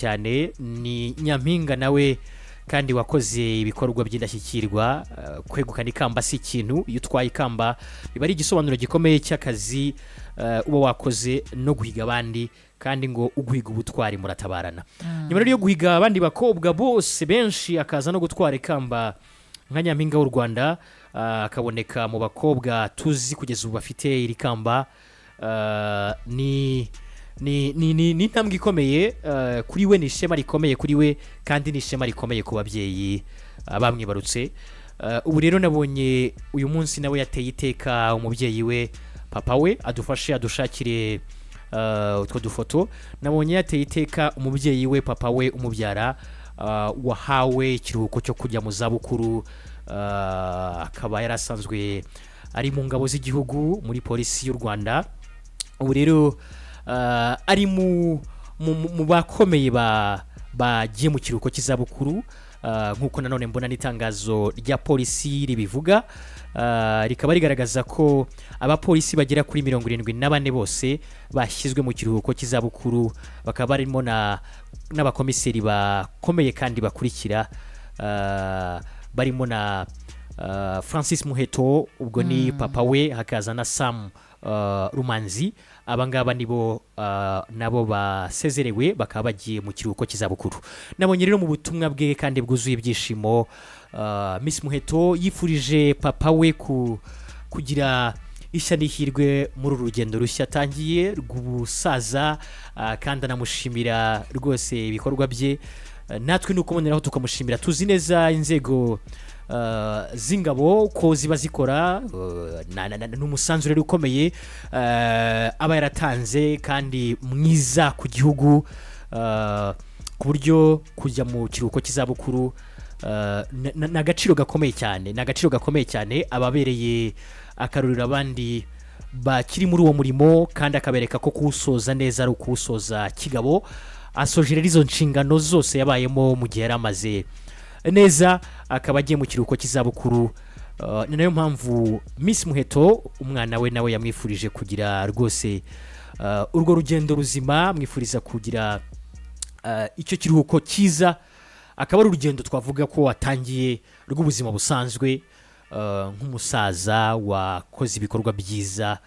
Cyane ni nyampinga nawe kandi wakoze ibikorwa by'indashyikirwa. Kwegukana ikamba si ikintu. Iyo utwaye ikamba biba ari igisobanuro gikomeye cy'akazi uba wakoze no guhiga abandi, kandi ngo uguhiga ubutwari muratabarana. Nyuma rero yo guhiga abandi bakobwa bose benshi, akaza no gutwara ikamba nka nyampinga w'u Rwanda, akaboneka mu bakobwa tuzi kugeza ubu bafite iri kamba, ni intambwe ikomeye kuri we, ni ishema rikomeye kuri we kandi ni ishema rikomeye ku babyeyi bamwibarutse. Ubu rero nabonye uyu munsi nawe yateye iteka umubyeyi we, papa we. Adufashe adushakire utwo dufoto. Nabonye yateye iteka umubyeyi we, papa we umubyara, wahawe ikiruhuko cyo kujya mu zabukuru, akaba yari asanzwe ari mu ngabo z'igihugu muri Polisi y'u Rwanda. Ubu rero ari mu bakomeye bagiye mu kiruhuko cy'izabukuru, nk'uko nanone mbona n'itangazo rya polisi ribivuga, rikaba rigaragaza ko abapolisi bagera kuri 74 bose bashyizwe mu kiruhuko cy'izabukuru, bakaba barimo n'abakomiseri bakomeye kandi bakurikira, barimo na Francis Muheto, ubwo ni papa we, hakaza na Sam Rumanzi. Aba ngaba nibo nabo basezerewe, bakaba bagiye mu kiruhuko cy'izabukuru. Nabonye rero mu butumwa bwe kandi bwuzuye ibyishimo, Miss Muheto yifurije papa we kugira ishya n'ihirwe muri uru rugendo rushya atangiye rw'ubusaza, kandi anamushimira rwose ibikorwa bye. Natwe ni ukuboneraho tukamushimira. Tuzi neza inzego z'ingabo ko ziba zikora, ni umusanzu rero ukomeye aba yaratanze kandi mwiza ku gihugu, ku buryo kujya mu kiruhuko cy'izabukuru ni agaciro gakomeye cyane, ni agaciro gakomeye cyane. Ababereye akarurira abandi bakiri muri uwo murimo kandi akabereka ko kuwusoza neza ari ukuwusoza kigabo. Asoje rero izo nshingano zose yabayemo mu gihe yari amaze neza, akaba agiye mu kiruhuko cy'izabukuru. Ni nayo mpamvu Miss Muheto, umwana we, nawe yamwifurije kugira rwose urwo rugendo ruzima, amwifuriza kugira icyo kiruhuko cyiza, akaba ari urugendo twavuga ko watangiye rw'ubuzima busanzwe, nk'umusaza wakoze ibikorwa byiza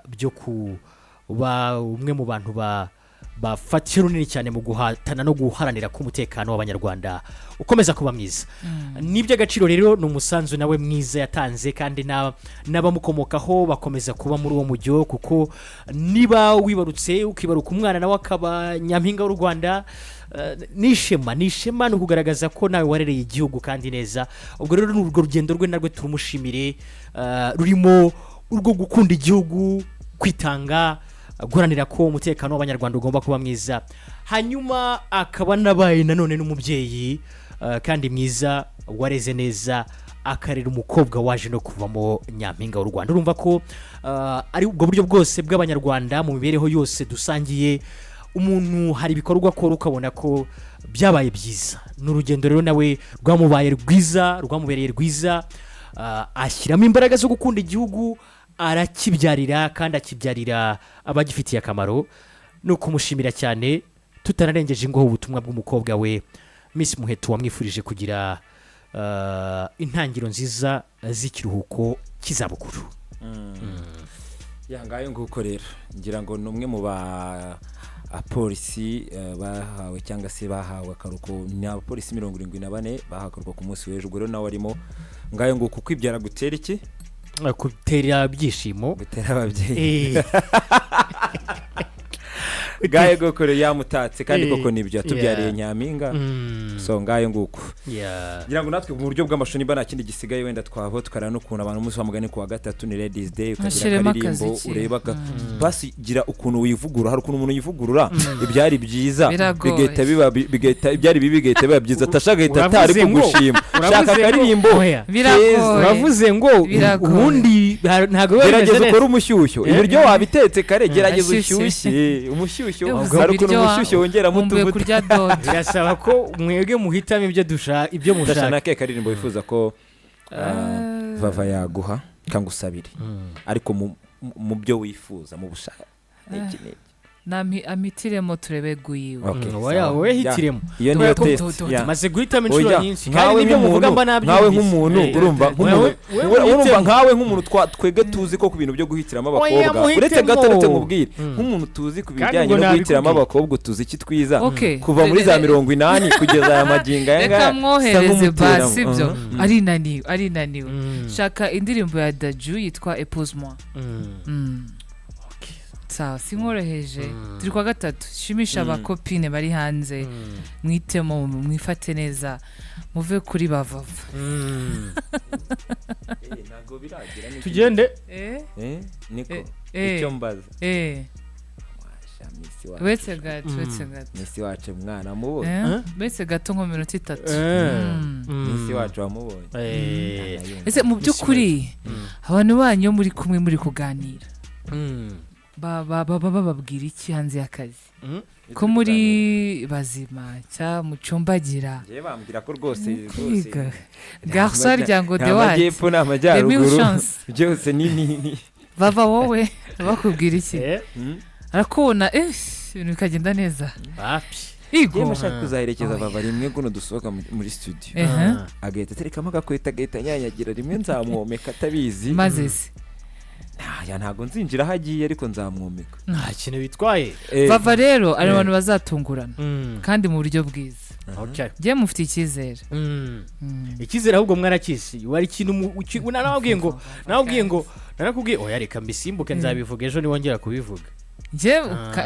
byo kuba umwe mu bantu bafatiye runini cyane mu guhatana no guharanira ko umutekano w'Abanyarwanda ukomeza kuba mwiza. Ni iby'agaciro rero, ni umusanzu nawe mwiza yatanze, kandi n'abamukomokaho bakomeza kuba muri uwo mujyo, kuko niba wibarutse, ukibaruka umwana nawe akaba nyampinga w'u Rwanda, ni ishema, ni ishema, ni ukugaragaza ko nawe warereye igihugu kandi neza. Ubwo rero ni urwo rugendo rwe narwo turumushimire, rurimo urwo gukunda igihugu, kwitanga, guharanira ko umutekano w'Abanyarwanda ugomba kuba mwiza, hanyuma akaba anabaye nanone n'umubyeyi kandi mwiza wareze neza, akarera umukobwa waje no kuvamo nyampinga w'u Rwanda. Urumva ko ari ubwo buryo bwose bw'Abanyarwanda mu mibereho yose dusangiye, umuntu hari ibikorwa akora ukabona ko byabaye byiza. Ni urugendo rero nawe rwamubaye rwiza, rwamubereye rwiza, ashyiramo imbaraga zo gukunda igihugu, arakibyarira kandi akibyarira abagifitiye akamaro. Ni ukumushimira cyane, tutanarengeje ingoho ubutumwa bw'umukobwa we Miss Muheto wamwifurije kugira intangiriro nziza z'ikiruhuko cy'izabukuru. Ya, ngayo nguko rero. Ngira ngo ni umwe mu ba apolisi bahawe cyangwa se bahawe akaruhuko. Ni abapolisi 74 bahawe akaruhuko ku munsi w'ejo. Ubwo rero nawe arimo. Ngayo nguko, kwibyara gutera iki? Gutera ibyishimo. Gutera ababyeyi. Eh. Ngayo nguko rero, yamutatse kandi koko nibyo, yatubyariye nyampinga. So ngayo nguko. Ngira ngo natwe mu buryo bw'amashusho, niba nta kindi gisigaye, wenda twaba tukareba n'ukuntu abantu umunsi wa mugani ku wa gatatu ni Ladies Day, ukagira Nashiremo akaririmbo akaziki. ureba basi gira ukuntu wivugurura. Hari ukuntu umuntu yivugurura, ibyari byiza Biragoye. bigahita biba bigahita ibyari bibi bigahita biba byiza. Tasha agahita atari Uravuze ngo- kugushima. uravuze Shaka ngo- akaririmbo Oya. Biragoye. Uravuze ngo Biragoye. ubundi ntabwo biba bimeze Gerageza neza. ukore umushyushyo. Ibiryo wabitetse kare, gerageza Ashyushye. ushyushye umushyushyo. Iyo uvuze Hari ukuntu ibiryo umushyushyo wongeramo nkumbuye utuvuta. kurya dodo. Birasaba ko mwebwe muhitamo ibyo dushaka, ibyo Tasha, mushaka. nakahe karirimbo wifuza ko Vava yaguha cyangwa usabire, ariko mu byo wifuza, mu bushaka, n'iki n'iki? Amitiremo turebe guyiwe. Okay, Oya, sawa. wowe hitiremo. Iyo niyo Kubera ko test ya. Maze guhitamo inshuro Oya, nyinshi kandi nkawe n'ibyo muvuga nk'umuntu mba nkawe nabyumvise. nk'umuntu urumva nk'umuntu Wewe urumva uhitemo. Nkawe nk'umuntu twebwe tuzi ko ku bintu byo guhitiramo Oya, abakobwa, uretse gato, muhitemo. uretse nkubwire, nk'umuntu tuzi ku Kandi bijyanye ubwo no guhitiramo nabikubwiye. abakobwa, tuzi iki twiza Okay. kuva muri za 80 kugeza aya magingo aya Reka ngaya, mwohereze sa nk'umuteramo. basi ibyo. Arinaniwe, arinaniwe. Shaka indirimbo ya Dadju yitwa "Épouse moi". Sawa, sinkoroheje. Turi kwa gatatu, shimisha abacopine bari hanze, mwitemo, mwifate neza, muve kuri bavava. Ntabwo biragira n'iki- Tugende. Niko icyo mbaza. Washa, Miss wacu. Uretse gato, uretse gato. Miss wacu mwana mubonye? Uretse gato, nko minota 3. Miss wacu wamubonye? Anayumva. Ese mu by'ukuri abantu banyu iyo muri kumwe, muri kuganira, bababwira iki hanze y'akazi, ko muri bazima cyangwa mucumbagira? Njyewe bambwira ko rwose rwose Kwiga garçon rya ngo nta de what majyepfo nta demi majyaruguru, chance. Byose ni Bava, wowe bakubwira iki? Arakubona, ibintu bikagenda neza? Wapi. Igo. Yewe, ashaka kuzaherekeza Oya. Bava rimwe guno dusohoka muri studio, agahita aterekamo agakweta, agahita anyanyagira rimwe, nzamwomeka atabizi. Maze se? Aya, ntabwo nzinjira aho agiye, ariko nzamwomeka. Nta kintu bitwaye. Bava rero ari abantu bazatungurana kandi mu buryo bwiza. Njye mufite icyizere. Icyizere ahubwo mwarakisi wari ikintu nawabwiye ngo narakubwiye oya, reka mbisimbuke, nzabivuga ejo niwongera kubivuga. Njye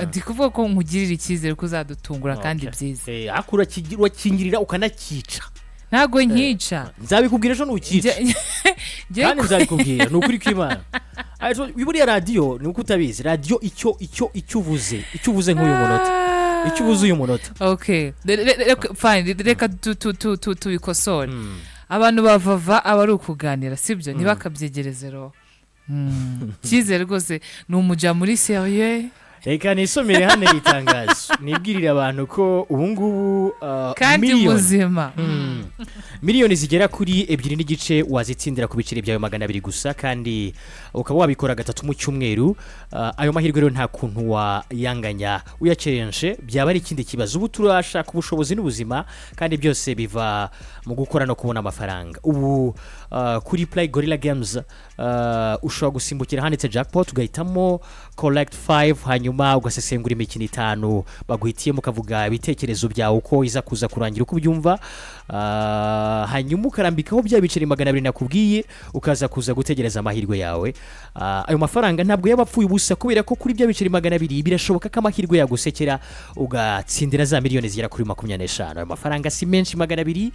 ndi kuvuga ko nkugirira icyizere ko uzadutungura kandi byiza. Ariko urakingirira ukanakica. Ntabwo nkica. Nzabikubwira ejo nukica. Njye Kandi nzabikubwira, ni ukuri kw'Imana. Ariko buriya radiyo ni uko utabizi, radiyo icyo uvuze nk'uyu munota, icyo uvuze uyu munota. Okay. Fine, reka tubikosore. Abantu bavava aba ari ukuganira, sibyo? Ntibakabyegereze rero. Icyizere rwose ni umuja muri sérieux. Reka nisomere hano iri tangazo, nibwirire abantu ko ubu ngubu kandi miliyoni muzima. Miliyoni zigera kuri 2.5 wazitsindira ku biceri byawe 200 gusa, kandi ukaba wabikora gatatu mu cyumweru. Ayo mahirwe rero nta kuntu wayanganya, uyakerenje byaba ari ikindi kibazo. Ubu turashaka ubushobozi n'ubuzima, kandi byose biva mu gukora no kubona amafaranga. Ubu kuri Play Gorilla Games ushobora gusimbukira handitse "jackpot", ugahitamo "collect 5", hanyuma ugasesengura imikino itanu baguhitiyemo, ukavuga ibitekerezo byawe uko iza kuza kurangira, uko ubyumva. Hanyuma ukarambikaho bya biceri 200 nakubwiye, ukaza kuza gutegereza amahirwe yawe. Ayo mafaranga ntabwo yaba apfuye ubusa, kubera ko kuri bya biceri 200 birashoboka ko amahirwe yagusekera ugatsindira za miliyoni zigera kuri 25. Ayo mafaranga si menshi, 200.